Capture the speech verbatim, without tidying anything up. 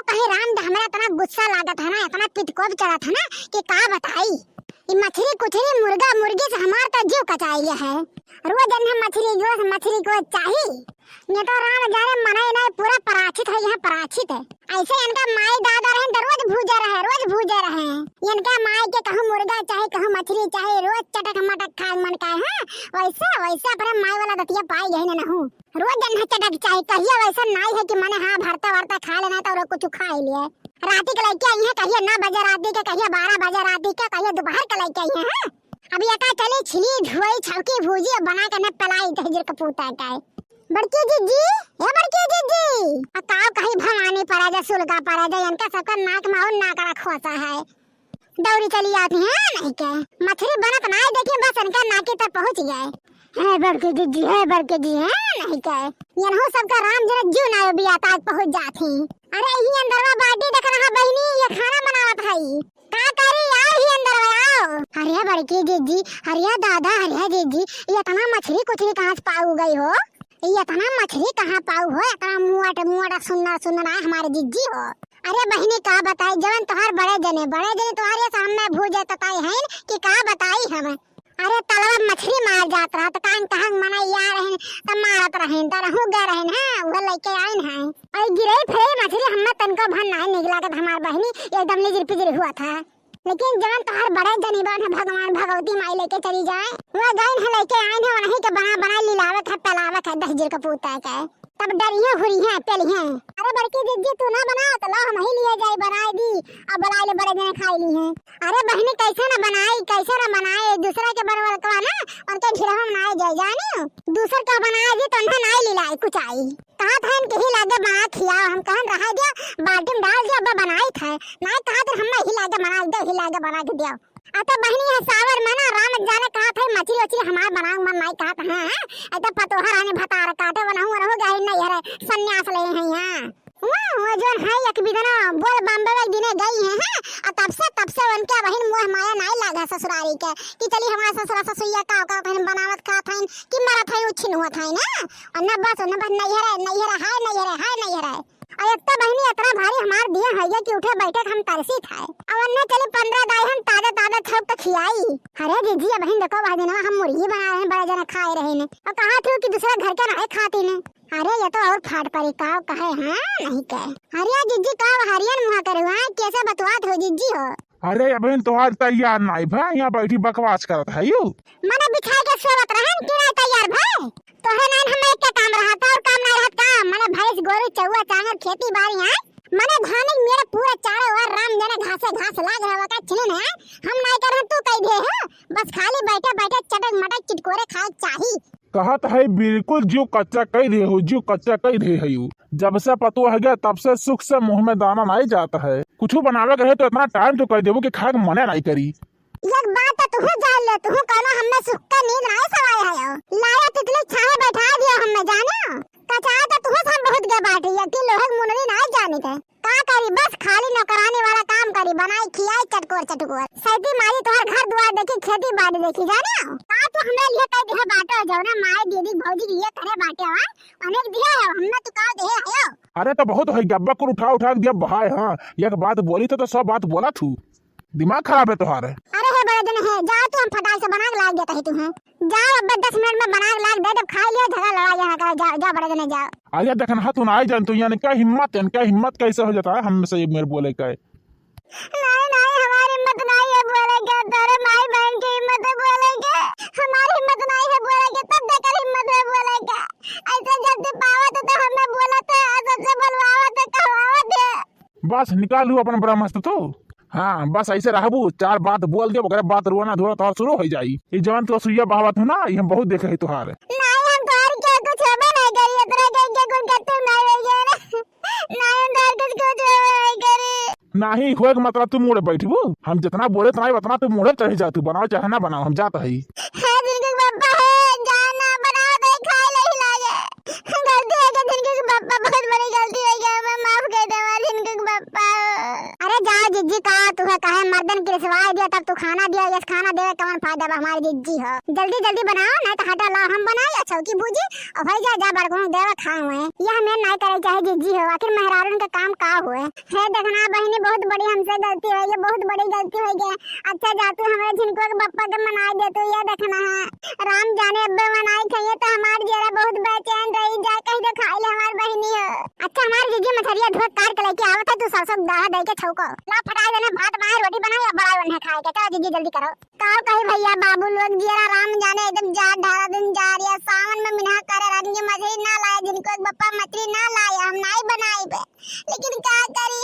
कहीं राम दा, हमरा इतना गुस्सा लागत है ना, इतना पितकोप चढ़त है ना कि का बताई। ई मछरी कुछरी, मुर्गा मुर्गी से हमार तो जीव कचाई गया है। रोज जन हम मछरी गोस, मछरी गोस चाही। ये तो राम जाने मनाई नहीं, पूरा पराचित है यहाँ, पराचित है। ऐसे इनका माई दादा रहे तो रोज भूजे रहे, रोज भूजे रहे। इनका माई के कहूँ मुर्गा चाहे, कहूँ मछरी चाहे, रोज चटक मटक खाए मन का है। वैसे, वैसे अपने माई वाला दतिया पाई गई ना, नहू। रोज जन है चटक चाहे, कहिया वैसा नाई है कि मने हाँ भरता वरता खा लेना तो और कुछ खा ही लिए। राती के लइके आई है, कहिया नौ बजे राती के, कहिया बारह बजे राती के, कहिया दोपहर के लइके आई है, हाँ? अब ये का चली छिली धुआई छौकी भूजी और बना के ने पलाई दहिजर कपूता का। बड़की जिज्जी, ए बड़की जिज्जी, आ का कही भवानी परा जा, सुलगा परा जा, इनका सबका नाक में और नाक रखोसा है। दौरी चली आती है नहीं के। मछरी बनत ना है, देखिए बस इनका नाकी तक पहुँच गए। है बड़के जिज्जी, है बड़के जी, है नहीं के। इनहू सबका राम जरा जीव ना बिया तक पहुँच जात ही। अरे ही अंदरवा बाटी देख रहा बहिनी, ये खाना बनावत है। का करी, आओ ही अंदरवा आओ। अरे बड़के जिज्जी, अरे दादा, अरे जिज्जी, ये इतना मछरी कुछरी कहाँ से पाऊ गई हो? ये इतना मछरी कहाँ पाऊ हो? इतना मुआट मुआट सुन्नर सुन्नर आए हमारे जिज्जी हो। अरे बहिनी का बताई, जवन तोहार बड़े जने, बड़े जने तोहार ये सामने भूजे तताई हैं कि का बताई हम। अरे तलवा मछरी मार जात रहा त कान कहाँ मना यार हैं त मारत रहें त रहू गए रहें, हाँ, वह लेके आइन हैं। अरे गिरई फिरई मछरी हमें तनको भर नाई निक लागत हमार बहिनी, एकदम लिजिर पिजिर हुआ था। लेकिन जवन तोहार बड़े जनी बन है भगवान भगवती माई लेके चली जाए, वह गइन है लेके आइन है, वहीं के बना बना लिलावत है, पलावत है दहिजर कपूता के। तब डरिहे हुरिहे पेलिहे। अरे बड़की जिज्जी तू ना बना तो लो हम ही लिए जाई बनाई दी, अब बुलाई ले बड़े जने खाई ली हैं। अरे बहिनी कैसे ना बनाई, कैसे ना बनाई, दूसरा के बनवल का ना उनके ढिलवा बनाए जाए जानी, दूसर का बनाए दी तो उन्हें नाई लिलाई कुछ आई। कहा था इनके ही लागे बना खियाओ, हम कहन रहा दिया बाल्टी में डाल दिया, अब बनाई था नाई कहा तो हम ही लागे बना दे, ही लागे बना के दिया। अत बहिनी है सावर में ना राम जाने कहा था मछली वछली हमार बनाऊ मन नाई कहा था, हाँ, हाँ। अत पतोहर आने भतार काटे वनहु वनहु गए नहीं हरे संन्यास ले हैं यहाँ। वो, वो जोन है एक बिदना बोल बम्बे एक दिने गई है, हाँ। अ तब से, तब से उनके बहिन मोह माया नाई लागा ससुरारी के कि चली हमार ससुरा ससुइया का का था बनावत का था कि मरत है उछिन हुआ था ना। और न बस, न बस नहीं हरे, नहीं हरे, हाय नहीं हरे, हाय नहीं हरे। अरे इतना बहिनी इतना भारी हमार दिया है कि उठे बैठे के हम तरसी खाए। अब अन्ना चली पंद्रह दाई हम ताजा ताजा छौक के खियाई। अरे जिज्जी, अब बहिन देखो वह दिन हम मुर्गी बनाए रहे, बड़े जने खाए रहे ने। और कहा थी कि दूसरे घर के नाई खाती ने। अरे ये तो और फाट परी का कहे, हाँ, नहीं कहे। अरे जिज्जी का हरियन मुहा करे हुआ है, कैसे बतुआत हो जिज्जी हो? अरे अबहिन तोहार तैयार नाई भा, यहाँ बैठी बकवास करत है यू। मने बिछाई के सोवत रहन कि नाई तैयार भे? तोहे नाई हम एक के काम रहत और काम नाई रहत का? मने भैंस गोरू चौवा चांगर खेती बाड़ी है, मने धान मेरे पूरा चारों ओर राम जाने घासे घास लाग रहा का छिने ना, हम नाई करन तू कह दे है, बस खाली बैठे बैठे चटक मटक चिटकोरे खाए चाही। कहत है बिल्कुल जीव कच्चा कई दे हो, जीव कच्चा कई दे है यू। जब से पतोह है गया तब से सुख से मुंह में दाना नाई जात है। कुछ बनावे के रहे तो इतना टाइम तो कह देबो कि खाए के मने नाई करी। एक बात तो तू जान ले, तू कहना हमें सुख का नींद नाई सवाए है यो। लाया तितली छाए बैठा दिया हमें जाने। कचा तो तू हम बहुत गए बाटी, ये कि लोहक मुनरी नाई जाने के। का करी, बस खाली नौकरानी वाला काम करी, बनाई खियाई चटकोर चटकोर। सैती मारी तोहर घर दुआर देखी, खेती बाड़ी देखी, जाने हो? का तू हमरे लिए कह दिया बाटो, जौना माई दीदी भौजी के लिए करे बाटे हो, अनेक दिया है, हमने तू का दिया है यो? अरे तो बहुत है, गब्बा कुल उठा उठा के दिया बहाए, हाँ, एक बात बोली तो, तो सब बात बोला थू। दिमाग खराब है तोहार। अरे हे बड़े जने है, जाओ तू, हम फटाक से बना के लाग देता है तू, हैं? जाओ, अब दस मिनट में बना के लाग दे, जब खा लियो, झगड़ा लड़ाई यहाँ का, जाओ, जाओ बड़े जने, जाओ। अरे देखन हा, तू ना आई जान, तू इनका हिम्मत, इनका हिम्मत कैसे हो जाता है हमसे ये मेरे बोले का है? नहीं, नहीं, हमारी हिम्मत नहीं है बोले के, तेरे माई बहन की हिम्मत है बोले के, हमारी हिम्मत नहीं है बोले के, तब देखकर हिम्मत है बोले के। ऐसे जल्दी पावत तो हमें बोलत है, सबसे बोलवावत है, कहवावत है। बस निकालू अपन ब्रह्मास्त्र तू। हाँ, बस ऐसे रहबू, चार बात बोल दे, ओकरे बाद रोना धोना तोहार शुरू हो जाई। ई जवन तू सुइया बहावत हो ना, ई हम बहुत देखे है तोहार। नहीं, हम तोहार के कुछ होबे नहीं करी, इतना के, के कुछ करते नहीं रह गए ना। नहीं, हम तोहार कुछ, कुछ होबे नहीं करी। नहीं, होए के मतलब तू मुड़े बैठबू, हम जितना बोले उतना ही, उतना तू मुड़े चढ़ जा, तू बनाओ चाहे ना बनाओ, हम जात हई। हे जिनके बप्पा है, जाना बनाओ दे, खाए नहीं लागे। गलती हो गई जिनके बप्पा, बहुत बड़ी गलती हो गई, हमें माफ कर दे, जिनके बप्पा। अरे जाओ जिज्जी का तू है, काहे मर्दन के रिसवाई दिया, तब तू खाना दिया, यस खाना देवे कवन फायदा बा, हमारी जिज्जी हो। जल्दी जल्दी बनाओ, नहीं तो हटा ला हम बनाई या छौकी भूजी, और हो जा, जा बड़कनू देवे खाए हुए। यह हमें नहीं करे चाहे जिज्जी हो, आखिर मेहरारून का काम का हुए। हे देखना बहिनी, बहुत बड़ी हमसे गलती होइ गई, बहुत बड़ी गलती होइ गई। अच्छा जा तू हमारे झिनकुआ के बप्पा के मनाई दे तू, ये देखना है। राम जाने अब्बे मनाई खाइए तो हमार जियरा बहुत बेचैन रही, जा कहीं तो खाई ले हमार बहिनी हो। अच्छा हमार जिज्जी मछरिया धोत काट के लेके आवत है, तू सरसों दहा दे के छौको। ला फटाई देने भात बनाए, रोटी बनाए, अब बड़ा बने खाए के। चलो जिज्जी जल्दी करो। का कही भैया, बाबू लोग जियरा राम जाने एकदम जाड़ ढारा दिन जा रही है। सावन में मिनहा करे रानी के मछरी ना लाया, जिनको एक बप्पा मछरी ना लाया, हम नाई बनाई बे। लेकिन का करी,